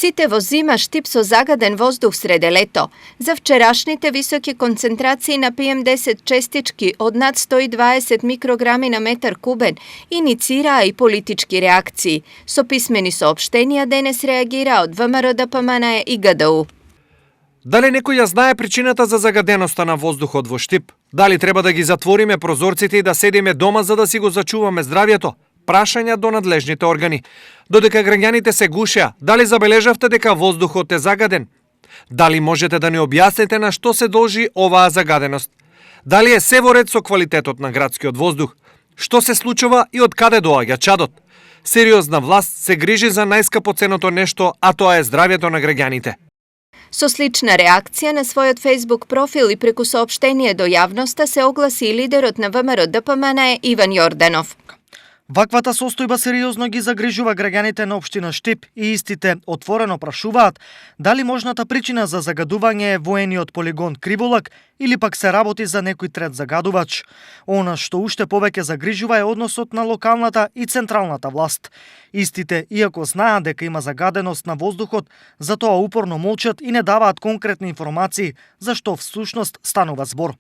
Сите во зима Штип со загаден воздух среде лето. За вчерашните високи концентрации на PM10 честички од над 120 микрограми на метар кубен иницираа и политички реакции. Со писмени соопштенија денес реагираа од ВМРО ДПМН и ГДУ. Дали некој ја знае причината за загаденоста на воздухот во Штип? Дали треба да ги затвориме прозорците и да седиме дома за да си го зачуваме здравјето? Прашања до надлежните органи. Додека граѓаните се гушеа, дали забележавте дека воздухот е загаден? Дали можете да ни објасните на што се должи оваа загаденост? Дали е се во ред со квалитетот на градскиот воздух? Што се случува и од каде доаѓа чадот? Сериозна власт се грижи за најскапоценото нешто, а тоа е здравјето на граѓаните. Со слична реакција на својот Facebook профил и преку соопштение до јавноста се огласи и лидерот на ВМРО ДПМН Иван Јорданов. Ваквата состојба сериозно ги загрижува граѓаните на општина Штип и истите отворено прашуваат дали можната причина за загадување е воениот полигон Криволак или пак се работи за некој трет загадувач. Она што уште повеќе загрижува е односот на локалната и централната власт. Истите, иако знаат дека има загаденост на воздухот, затоа упорно молчат и не даваат конкретни информации за што всушност станува збор.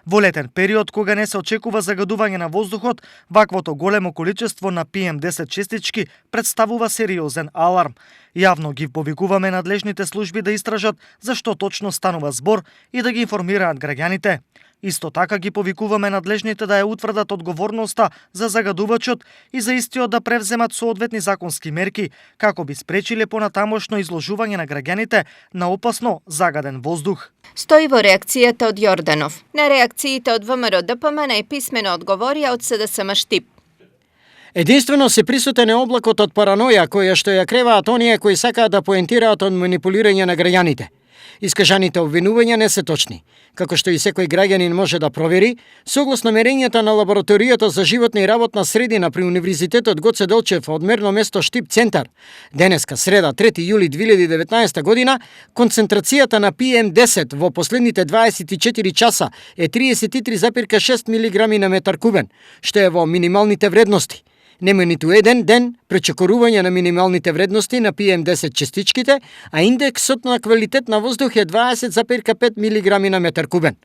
Во летен период, кога не се очекува загадување на воздухот, ваквото големо количество на PM10 честички представува сериозен аларм. Јавно ги повикуваме надлежните служби да истражат за што точно станува збор и да ги информираат граѓаните. Исто така ги повикуваме надлежните да ја утврдат одговорноста за загадувачот и за истиот да превземат соодветни законски мерки, како би спречиле понатамошно изложување на граѓаните на опасно загаден воздух. Стои во реакцијата од Јорданов. На реакциите од ВМРО ДПМН и писмено одговорија од СДСМ Штип. Единствено се присутен е облакот од параноја која што ја креваат оние кои сакаат да поентираат од манипулирање на граѓаните. Искажаните обвинувања не се точни. Како што и секој граѓанин може да провери, согласно мерењата на лабораторијата за животна и работна средина при Универзитетот Гоце Делчев од мерно место Штип центар, денеска среда 3 јули 2019 година, концентрацијата на PM10 во последните 24 часа е 33,6 мг на метар кубен, што е во минималните вредности. Нема ниту еден ден пречекорување на минималните вредности на PM10 честичките, а индексот на квалитет на воздух е 20,5 мг на метар кубен.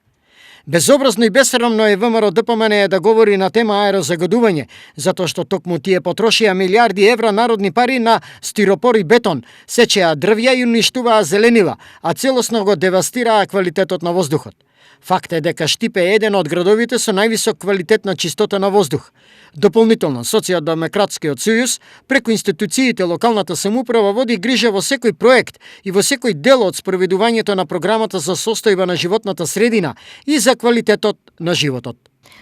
Безобразно и безсрамно е ВМРО ДПМН да говори на тема аерозагадување, затоа што токму тие потрошија милиарди евра народни пари на стиропор и бетон, сечеа дрвја и уништуваа зеленила, а целосно го девастираа квалитетот на воздухот. Факт е дека Штип е еден од градовите со највисок квалитет на чистота на воздух. Дополнително, Социјалдемократскиот сојуз, преку институциите локалната самоуправа води грижа во секој проект и во секој дел од спроведувањето на програмата за состојба на животната средина и за квалитетот на животот.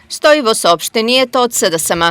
Стои во соопштението од СДСМ.